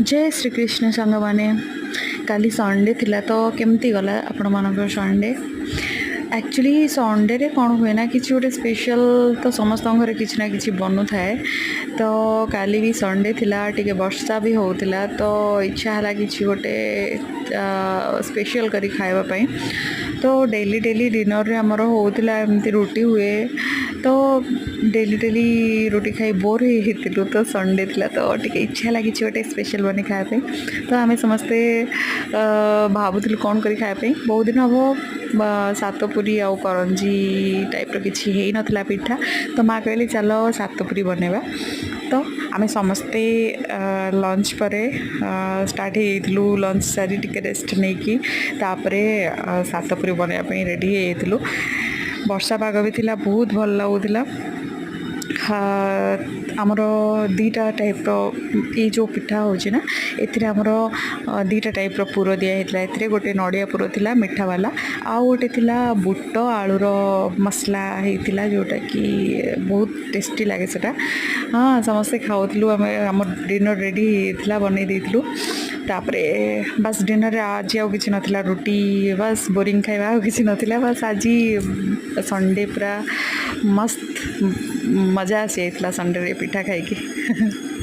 ଜୟ ଶ୍ରୀକୃଷ୍ଣ ସାଙ୍ଗମାନେ। କାଲି ସଣ୍ଡେ ଥିଲା ତ କେମିତି ଗଲା ଆପଣମାନଙ୍କର ସଣ୍ଡେ? ଆକ୍ଚୁଆଲି ସଣ୍ଡେରେ କ'ଣ ହୁଏ ନା, କିଛି ଗୋଟେ ସ୍ପେଶାଲ୍ ତ ସମସ୍ତଙ୍କ ଘରେ କିଛି ନା କିଛି ବନୁଥାଏ। ତ କାଲି ବି ସଣ୍ଡେ ଥିଲା, ଟିକେ ବର୍ଷା ବି ହେଉଥିଲା, ତ ଇଚ୍ଛା ହେଲା କିଛି ଗୋଟେ ସ୍ପେଶାଲ୍ କରି ଖାଇବା ପାଇଁ। ତ ଡେଲି ଡେଲି ଡିନର୍ରେ ଆମର ହେଉଥିଲା ଏମିତି ରୁଟି ହୁଏ, ତ ଡେଲି ଡେଲି ରୁଟି ଖାଇ ବୋର୍ ହେଇଯାଇଥିଲୁ। ତ ସଣ୍ଡେ ଥିଲା ତ ଟିକେ ଇଚ୍ଛା ହେଲା କିଛି ଗୋଟେ ସ୍ପେଶାଲ୍ ବନେଇ ଖାଇବା ପାଇଁ। ତ ଆମେ ସମସ୍ତେ ଭାବୁଥିଲୁ କ'ଣ କରି ଖାଇବା ପାଇଁ। ବହୁତ ଦିନ ହେବ ସାତପୁରୀ ଆଉ କରଞ୍ଜି ଟାଇପ୍ର କିଛି ହେଇନଥିଲା ପିଠା। ତ ମା କହିଲେ, ଚାଲ ସାତପୁରୀ ବନେଇବା। ତ ଆମେ ସମସ୍ତେ ଲଞ୍ଚ ପରେ ଷ୍ଟାର୍ଟ ହେଇଯାଇଥିଲୁ। ଲଞ୍ଚ ସାରି ଟିକେ ରେଷ୍ଟ ନେଇକି ତାପରେ ସାତପୁରୀ ବନେଇବା ପାଇଁ ରେଡ଼ି ହେଇଯାଇଥିଲୁ। ବର୍ଷା ପାଗ ବି ଥିଲା, ବହୁତ ଭଲ ଲାଗୁଥିଲା। ଆମର ଦୁଇଟା ଟାଇପ୍ର ଏଇ ଯେଉଁ ପିଠା ହେଉଛି ନା, ଏଥିରେ ଆମର ଦୁଇଟା ଟାଇପ୍ର ପୁର ଦିଆହେଇଥିଲା। ଏଥିରେ ଗୋଟେ ନଡ଼ିଆ ପୁର ଥିଲା ମିଠା ବାଲା, ଆଉ ଗୋଟେ ଥିଲା ବୁଟ ଆଳୁର ମସଲା ହେଇଥିଲା, ଯେଉଁଟାକି ବହୁତ ଟେଷ୍ଟି ଲାଗେ ସେଟା। ହଁ, ସମସ୍ତେ ଖାଉଥିଲୁ ଆମେ। ଆମ ଡିନର୍ ରେଡ଼ି ହେଇଯାଇଥିଲା, ବନେଇ ଦେଇଥିଲୁ। ତାପରେ ବାସ୍, ଡିନର୍ରେ ଆଜି ଆଉ କିଛି ନଥିଲା, ରୁଟି ବାସ୍, ବୋରିଂ ଖାଇବା, ଆଉ କିଛି ନଥିଲା। ବାସ୍, ଆଜି ସଣ୍ଡେ ପୁରା ମସ୍ତ ମଜା ଆସିଯାଇଥିଲା ସଣ୍ଡେରେ ପିଠା ଖାଇକି।